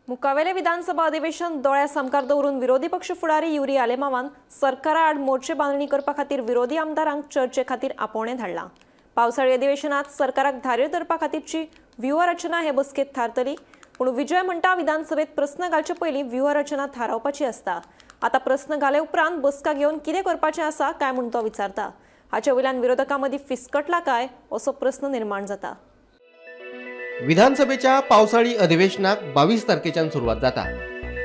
मुखावेले विधानसभा अधिवेशन दोळ्या सामकार दवरून विरोधी पक्ष फुडारी युरी आलेमावान सरकारा आड मोर्चे बांदणी करपा खातीर विरोधी आमदारांक चर्चे खातीर आपोवणें धाडलां। पावसाळी अधिवेशनात सरकाराक धारेर धरपा खातीरची व्यूहरचना हे बसकेत थारतली। पूण विजय म्हणटा विधानसभेत प्रस्न घालचे पयलीं व्यूहरचना थारावपाची आसता। आतां प्रस्न घाले उपरांत बसका घेवन कितें करपाचें आसा काय म्हूण तो विचारता। हाचे वयल्यान विरोधकां मदीं फिसकटला काय असो प्रस्न निर्माण जाता। विधानसभेच्या पावसाळी अधिवेशनाक 22 तारखेच्यान सुरवात जाता।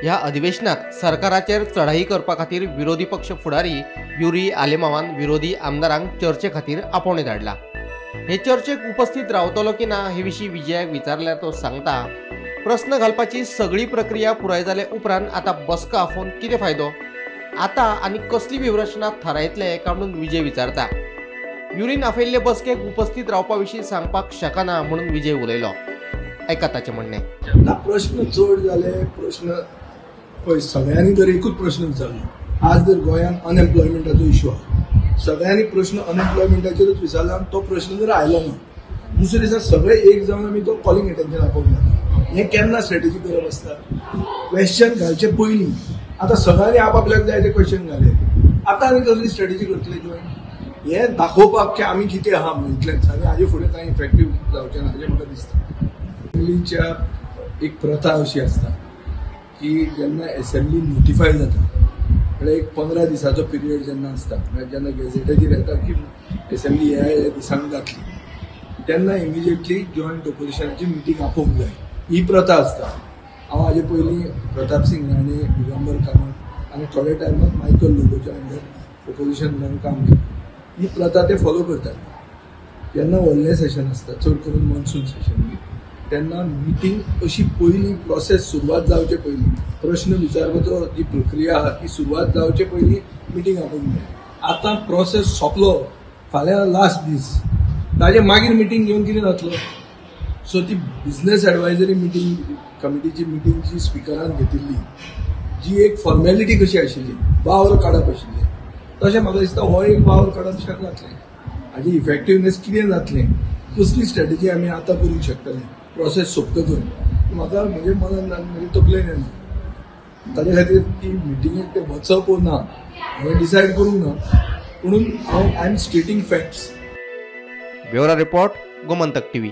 ह्या अधिवेशनात सरकाराचेर चढाई करपा खातीर विरोधी पक्ष फुडारी युरी आलेमावान विरोधी आमदारांक चर्चे खातीर आपोवणें धाडला। हे चर्चेक उपस्थित रावतलो की ना हे विशीं विजयाक विचारल्यार तो सांगता, प्रस्न घालपाची सगळी प्रक्रिया पुराय जाले उपरांत आतां बसका आफोवन कितें फायदो, आतां आनी कसली व्यूहरचना थारायतले काय म्हणून विजय विचारता। युरीन आपयिल्ले बसकेक उपस्थित रावपा विशीं सांगपाक शकना म्हणून विजय उलयलो। एका ताचें म्हणणें, ना प्रश्न चड जाले, प्रश्न पळय सगळ्यांनी जर एकूच प्रश्न विचारलो, आज जर गोंयांत अनएम्प्लॉयमेंटाचो इशू आसा, सगळ्यांनी प्रश्न अनएम्प्लॉयमेंटाचेरूच विचारला आनी तो प्रश्न जर आयलो ना, दुसरे दिसा सगळे एक जावन आमी तो कॉलिंग एटेन्शन आपोवंक जाता। हें केन्ना स्ट्रेटजी करप आसता? क्वेश्चन घालचे पयलीं आतां सगळ्यांनी आपआपल्याक जाय ते क्वेश्चन घाले, आतां आनी कसली स्ट्रेटजी करतले जॉयन हें दाखोवपाक की आमी कितें आहा म्हणून इतलेंच, आनी हाजे फुडें कांय इफेक्टीव जावचें ना अशें म्हाका दिसता। असेंब्लीच्या एक प्रथा अशी आसता की जेन्ना एसेंब्ली नोटिफाय जाता म्हळ्यार एक 15 दिसाचो पिरियड जेन्ना आसता, म्हळ्यार जेन्ना गॅझेटाचेर येता की एसेंब्ली ह्या ह्या दिसांक जातली, तेन्ना इमिजिएटली जॉयंट ऑपोजिशनाची मिटींग आपोवंक जाय, ही प्रथा आसता। हांव हाजे पयलीं प्रताप सिंग राणे, दिगंबर कामत आनी थोड्या टायमाक मायकल लोबोच्या अंडर ऑपोजिशन म्हणून काम केलें। ही प्रथा ते फॉलो करताले। जेन्ना व्हडलें सेशन आसता, चड करून मॉन्सून सेशन बी, तेन्ना मिटींग अशी पयलीं प्रोसेस सुरवात जावचे पयलीं, प्रश्न विचारपाचो जी प्रक्रिया आहा ती सुरवात जावचे पयलीं मिटींग आपोवंक जाय। आतां प्रोसेस सोंपलो, फाल्यां लास्ट दीस, ताजे मागीर मिटींग घेवन कितें जातलो? सो ती बिजनेस एडवायजरी मिटींग कमिटीची मिटींग जी स्पिकरान घेतिल्ली, जी एक फॉर्मेलिटी कशी आशिल्ली, वावर काडप आशिल्लें, तशें म्हाका दिसता हो एक वावर काडप शें जातलें। हाजी इफेक्टिवनेस कितें जातलें, कसली स्ट्रेटजी आमी आतां करूंक शकतले प्रोसेस सोंपतकूच, म्हाका म्हणजे मनान म्हणजे तकलेन येना। ताजे खातीर ती मिटिंगेक ते वचप वो ना हांवें डिसायड करूंक ना, पुणून हांव I am stating facts. Bureau report, Gomantak TV.